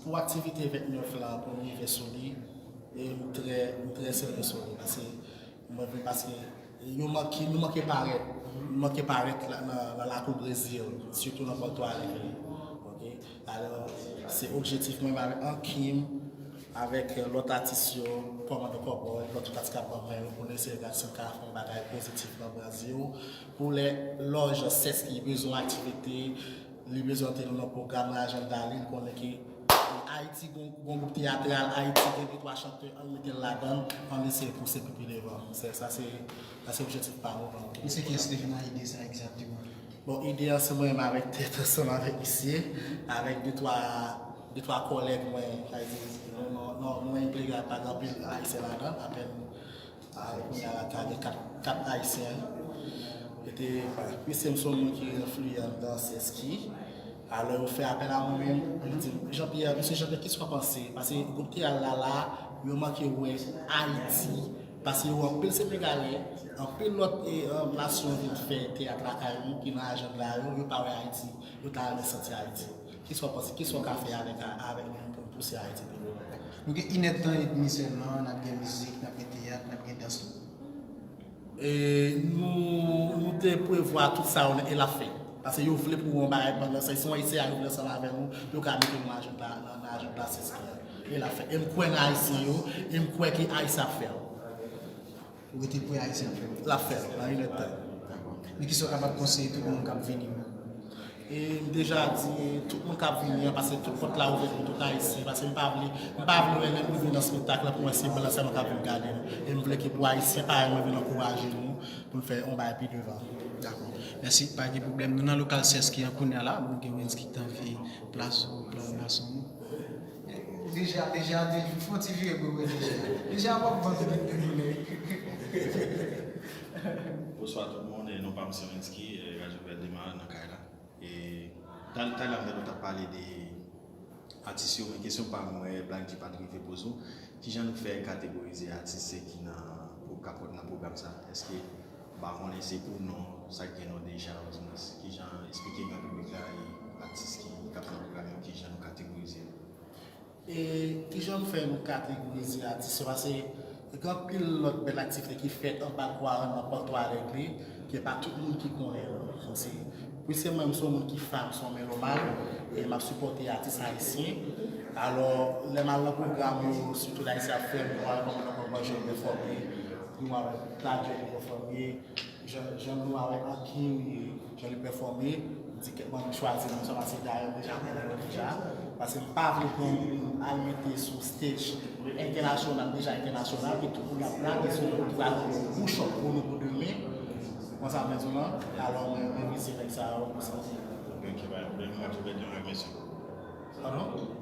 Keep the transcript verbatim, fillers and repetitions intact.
Pou aktivite vennèf la, pou m rive sou li, e m trè, m trè serye sou li. Paske mwen vle, paske yo manke, nou manke parèt, nou manke parèt la, nan, nan lakou Brezil, sitou nan Porto Alegre. Ok? Alò, se objektif mwen avèk Ankim, avèk lòt atis yo, kòmandan Kòbòy, lòt tout atis k ap ban mwen yo, pou n eseye gade si n ka fè yon bagay pozitif nan Brezil. Pou lè lòj Sèski bezwen aktivite, li bezwen antre nan pwogram nan ajanda li, li konnen ke Ayiti gon, gon gwoup teyatral, Ayiti gen de twa chantè, ann mete l ladan l, ann eseye pouse pou pi devan. Se, sa se, sa se objektif pa nou. Misye kiyès te vin ak ide sa egzakteman? Bon, ide an se mwen menm avèk tèt ansanm avèk misye, avèk de twa, de twa kòlèg mwen, sa vle di, nou, nou, nou, nou enplike pa gen anpil Ayisyen ladan, apèn, a, kounye a la, ta gen kat, kat Ayisyen. E te, misye m se yon moun ki enfliyan nan Sèski. Alò, yo fè apèl a mwen menm, yo di m, Jean-Pierre, mesye Jean-Pierre, kisa w panse? Paske gwoup teyat la, la, yo manke wè Ayiti. Paske yo anpil Senegalè, anpil lòt e, e, nasyon vin fè teyat lakay nou ki nan ajanda yo, yo pa wè Ayiti, yo ta renmen santi Ayiti. Kisa w panse? Kisa w ka fè avèk, avèk nou pou n pouse Ayiti pi lwen? Nou gen inèdtan edmi sèlman, n ap gen mizik, n ap gen teyat, n ap gen dans tou. E nou, nou te prevwa tout sa yo e l ap fèt. Paske yo vle pou yon bagay pandan sa, si yon Ayisyen yo vle ansanm avè nou, pou yo ka mete nou nan ajanda, nan, nan ajanda Sèski a. E l ap fèt. E m kwè nan Ayisyen yo, e m kwè ke Ayisyen ap fè l. Ou rete kwè Ayisyen ap fè l? L ap fè l, nan inèdtan. Dakò. Men kisa w kapab konseye tout moun k ap vini yo? E m deja di tout moun k ap vini an, paske tout pòt la ouvè pou tout Ayisyen, paske m pa vle, m pa vle wè lè m rive nan espektak la pou wè se blan sèlman k ap vin gade m. E m vle ke pou Ayisyen parèy mwen vin ankouraje nou pou n fè yon bagay pi devan. Dakò. Mèsi, pa gen pwoblèm. Nou nan lokal Sèski an kounye a la, nou gen Wensky ki t anvi plas ou, plas ou. Deja, deja, deja, fè yon ti vire pou mwen deja. Deja, w ap ban tout moun. Bonswa tout moun, e non pa m se Wensky, e, Radyo Vèt Dema nan kay la. E tal-, talè a m tande nou t ap pale de atis yo, men kesyon pa m, mwen, Black G pa t rive poze w. Kijan nou fè kategorize atis ki nan, pou, k ap nan pwogram sa? Èske, m pa konnen, se pou non, sa k gen non deja, odimwens, kijan, eksplike gran piblik la e atis ki, k ap nan pwogram yo, kijan nou kategorize yo? E kijan nou fè nou kategorize atis yo? Paske gen anpil lòt bèl aktivite ki fèt anba kwa a nan Pòto Alègre, ke pa tout moun ki konnen yo. Donk, se, piske mwen, m se yon moun ki fan, m se yon melomàn, e m ap sipòte atis ayisyen. Alò, lè m al nan pwogram yo, sitou Dayiti ap fè, m wè kòman nan kòman jan yo pèfòme, nou wè Tadjè ki pèfòme, Jan, jan nou avèk Ankim, jan li pèfòme, m di kèk moun chwazi nou, sa pase dayè, m deja konnen yo deja. Paske m pa vle pran moun al mete sou stage entènasyonal, deja entènasyonal, ke tout moun ap la, ke se yon travay pou chòk pou nou pou demen. Konsa m di w lan, alò mwen, mwen vize nèg sa yo konsa. Ok, pa gen pwoblèm, mwen tou bèt yon nèg mesye. Padon?